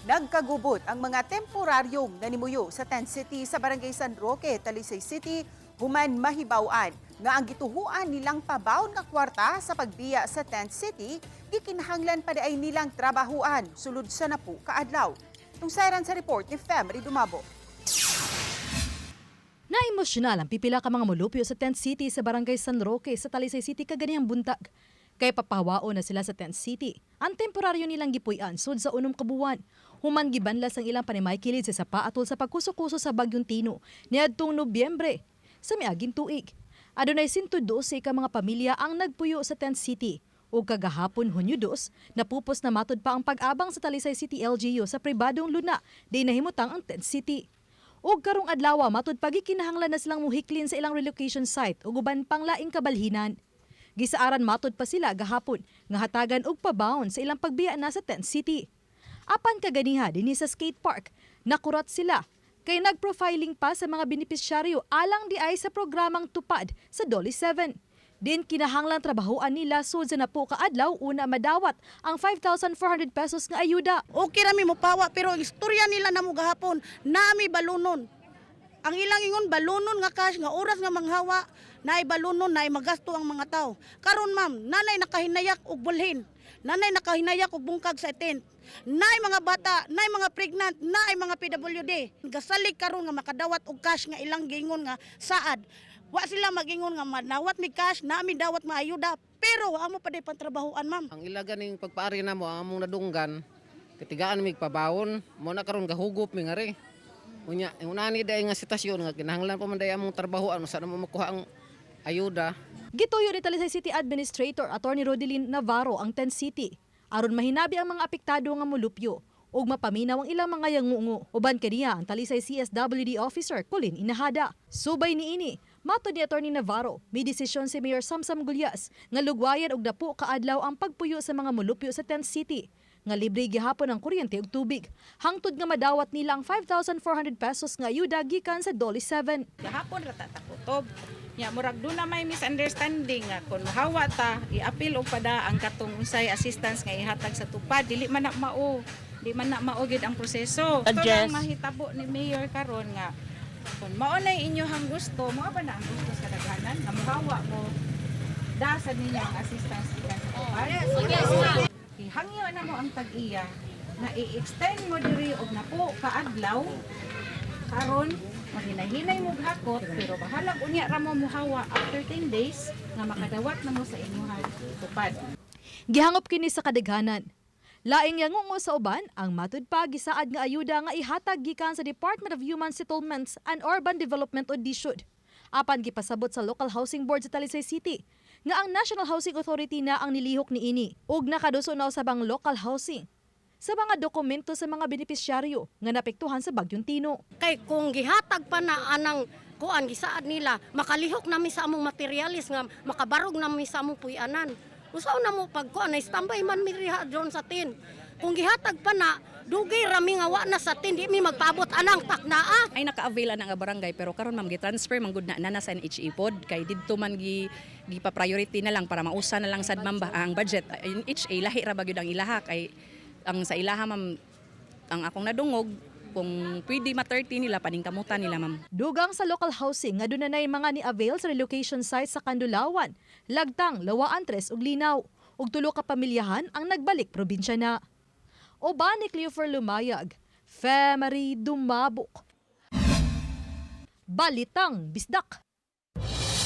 Nagkagubot ang mga temporaryong nanimuyo sa Tent City sa Barangay San Roque, Talisay City, human mahibaw-an nga ang gituhuan nilang pabawon nga kwarta sa pagbiya sa Tent City, gikinahanglan pa diay nilang trabahuan sulod sa napu kaadlaw. Tungsaran sa report ni Femry Dumabo. Naemosyonal ang pipila ka mga molupyo sa Tent City sa Barangay San Roque sa Talisay City kaganihang buntag. Kay papahawao na sila sa Tent City. Ang temporaryo nilang gipuy-an sud sa 6 ka buwan. Human gibanlas ang ilang panimaykilid sa sapa atol sa pagkuso-kuso sa Bagyong Tino niadtong Nobyembre sa miaging tuig. Adunay 112 ka mga pamilya ang nagpuyo sa Tent City. Ug kagahapon, Hunyo 2, napupos na matud pa ang pag-abang sa Talisay City LGU sa pribadong luna di nahimutang ang Tent City. Ug karong adlaw, matud pa gikinahanglan na silang muhiklin sa ilang relocation site ug uban pang laing kabalhinan. Gisaaran matud pa sila gahapon nga hatagan og pabaon sa ilang pagbiya na sa Tent City. Apan kaganiha dinhi sa skate park, nakurat sila kay nagprofiling pa sa mga benepisyaryo alang di ay sa programang Tupad sa DOLE 7. Din kinahanglan trabahoan nila sud sa 10 ka adlaw una madawat ang 5,400 pesos nga ayuda. Okay rami mo pawa, pero ang istorya nila namo gahapon, nami balunon. Ang ilang ingon, balunon nga cash nga oras nga manghawa, naay balunon, naay magasto ang mga tao. Karon, ma'am, nanay nakahinayak og bulhin. Nanay nakahinayak og bungkag sa tent. Naay mga bata, naay mga pregnant, naay mga PWD. Gasalig karon nga makadawat og cash nga ilang giingon nga saad. Wa sila magingon nga manawat mi cash, nami dawat maayuda, pero wa mo pa day pantrabahoan, ma'am. Ang ila ganing pagpaari na mo, ang among nadunggan, katigaan mig pabawon, mo na karon gahugop mi ngari. Unya, unani day nga sitwasyon nga kinahanglan pa man day among trabahoan, usa na mo makuha ang ayuda. Gituyo ni Talisay City Administrator Attorney Rodeline Navarro ang Tent City aron mahinabi ang mga apektado nga molupyo ug mapaminaw ang ilang mga yangungo. Uban kaniya ang Talisay CSWD Officer Colin Inahada. Subay niini, matod ni Attorney Navarro, may desisyon si Mayor Samsam Gullas nga lugwayan og 10 ka adlaw ang pagpuyo sa mga molupyo sa Tent City nga libre gihapon ang kuryente ug tubig hangtod nga madawat nila ang 5,400 pesos nga ayuda gikan sa DOLE 7. Gahapon ra ta takutob. Nya murag doon na may misunderstanding nga kung hawa ta, i-appeal og pada ang katong unsay assistance nga ihatag sa Tupad, dili man na mao. Di man na mao gid ang proseso. Ito lang mahitabo ni Mayor karon nga kung mao na inyohang gusto, mao ba na ang gusto sa daghanan nga muhawa mo, dasan ninyo ang assistance gikan sa Tupad? Yes. Ihangyo na mo ang tag-iya na i-extend mo diri og napo kaadlaw karon maghinahinay mo hakot, pero bahalag unya ra mo muhawa after 10 days nga makadawat na mo sa inyuhan Tupad. Gihangop kini sa kadaghanan. Laing yangungo sa uban ang matud pa gisaad nga ayuda nga ihatag gikan sa Department of Human Settlements and Urban Development o DHSUD. Apan gipasabot sa Local Housing Board sa Talisay City nga ang National Housing Authority na ang nilihok niini ug nakaduso na usab ang local housing sa mga dokumento sa mga benepisyaryo nga naapektuhan sa Bagyong Tino. Kay kung gihatag pa na anang kuan gisaad nila, makalihok nami sa among materialis nga makabarog nami sa among puy-anan. Usaw na mo pag kuan na standby man mi riha doon sa tent. Kung gihatag pa na, dugay rami nga wa na sa tent, di mi magpaabot anang taknaa. Ay naka-avail na nga barangay, pero karon, ma'am, gi-transfer man gud na na sa NHA pod kay didto man gi gipa-priority na lang para mausa na lang sad, ma'am, ba ang budget. NHA lahi ra ba gyud ang ilaha kay ang sa ilaha, ma'am, ang akong nadungog, kung pwede ma-30 nila paningkamutan nila, ma'am. Dugang sa local housing nga doon na mga ni-avail sa relocation site sa Kandulawan, Lagtang, Lawaan 3 ug Linaw. Ug tulo ka pamilyahan ang nagbalik probinsya na. Uban ni Cleofer Lumayag, Femery Dumabok. Balitang Bisdak.